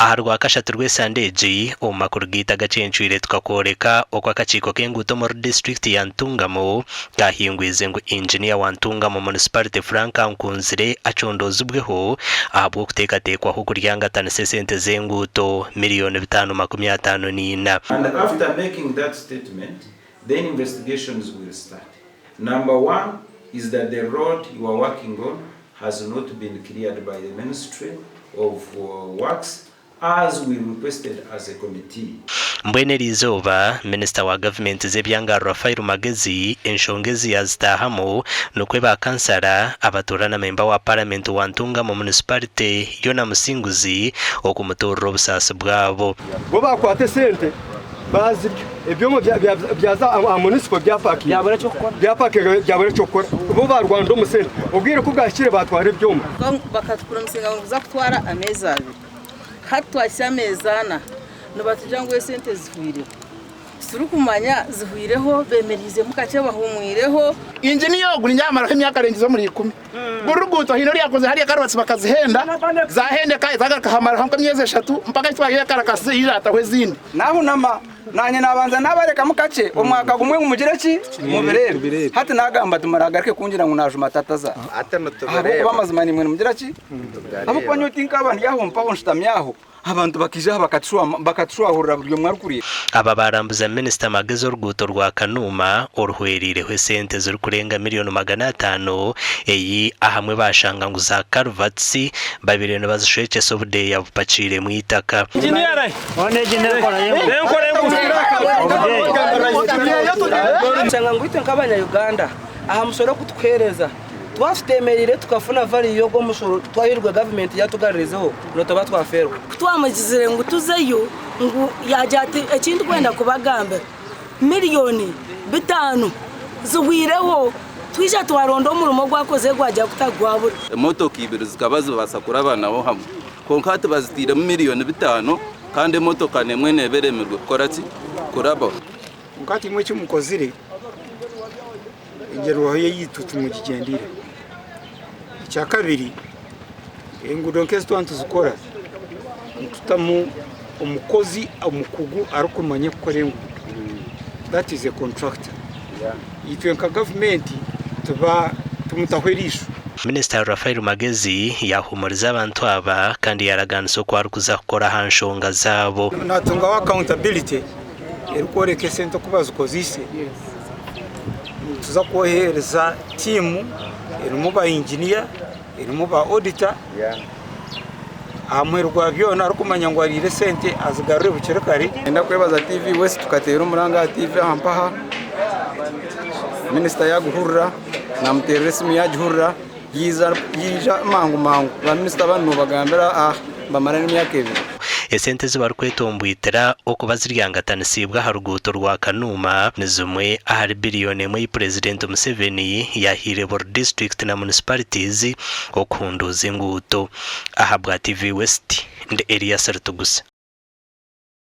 Aha Rwakashatu rw'esande egi, omu makuru gaitu agacencwire tukakworeka oku akakiiko k'enguuto omuri disiturikiti ya Ntungamo kaahingwize ngu Inginiya wa Ntungamo Municipality Frank Nkunzire acondoozibweho ahabw'okuteekateekwaho kuryangatanisa esente z'enguuto miriyoni 554. And after making that statement, then investigations will start. Number one is that the road you are working on has not been cleared by the Ministry of Works as we requested as a committee. Mbwenu eriizooba, Minisita wa gavumenti z'ebyanga Raphael Magezi enshonga ezi yaazitaahamu nikwo ba kansara abatuura na memba wa paramenti wa Ntungamo Munisiparite Yona Musinguzi okumutuurira obusaasi bwabo. Bo baakwata esente baazirya, ebyoma byaza aha municipal byapakinga byabura eky'okukora. Bo baarwanira omu sente, obwire ku bwahikire baatwara ebyoma. Bakatupromisinga ngu nikuza kutwara ameezi abiri, hati twahitsya ameezi ana nibatugira ngu esente zihwireho. Titurikumanya zihwireho, bemereizemu kakye bahumwireho. Inginiya ogu niinyamaraho emyaka arengize omuri ikumi. Buri ruguuto haine oru yakozire hariya karubatsi bakazihenda, zahendeka zagaruka hamaraho nk'emyezi eshatu mpaka ahi twagiire karakasi yaija yataho ezindi. Naahunama, naanye naabanza naabarekamu kakye omwaka gumwe ngu mugire ki? Mubireebe. Hati naagamba ati, Muraagaruke kungira ngu naajuma tata za. Ahabw'okuba amazima naimwe nimugira ki? Ahabw'okuba nyowe tinkaaba ndi aho mpaho nshutami aho. Abantu bakaija aha bakatushwahurira buri omwe arikureeba. Aba baarambuza Minisita Magezi oruguuto rwa Kanuuma oruhwereireho esente zirikurenga miriyoni 500 ei ahamwe baashanga ngu za culverts babaire nibazishwekyesa obudeeya bupakiiremu eitaka. Nshanga ngu itwe nk'abanya Uganda aha mushoro ogu tukuheereza Twaba tutemereire tukafuna value y'ogwo omushoro twahirwe gavumenti yatugarurizeho nituba twafeerwa. Ku twamugizire ngu tuzeyo ngu yaagira ati eki ndikwenda kubagambira miriyoni bitaano zihwireho twija twaronda omurimo ogu akozire gwagira guta gwabura. Emotoka ibiri zikaba zibaasa kurabanaho hamwe kwonka hati bazitairemu miriyoni bitaano kandi emotoka n'emwe neeba eremirwe kukora ki? Kurabaho. Kwonka hati imwe eki mukozire, engyerwaho yaitu timugigyendeire. Ekya kabiri, enguudo nk'ezi twaba nituzikora, nitutamu omukozi omukugu arikumanya kukora enguudo, that is a contractor. Itwe nka gavumenti tuba tumutaho eriisho. Minisita Raphael Magezi yaahumuriza abantu aba kandi yaaragaanisa oku arikuza kukora aha nshonga zaabo. Naatungaho accountability erikworeka esente oku bazikozeise. Nituza kwohereza tiimu erimu ba inginiya, erimu ba odita, aha muheru gwa byona arikumanya ngu ariire esente azigarure bukiri kare. Niinyenda kwebaza TV West tukateera omuranga aha TV aha mpaha, minisita yaaguhurira, naamuteerera esimu yaagihurira, yaija mangu mangu. Ba minisita abandi noobagambira ah nibamara n'emyaka ebiri. Esente ezi barikwetomboitera okuba ziryangatanisiibwe aha ruguuto rwa Kanuuma ni zimwe ahari biriyoni emwe ei Purezidenti Museveni yaahaire buri disiturikiti na munisiparities okuhunduuza enguuto. Ahabwa TV West, ndi Elias Rutugusa.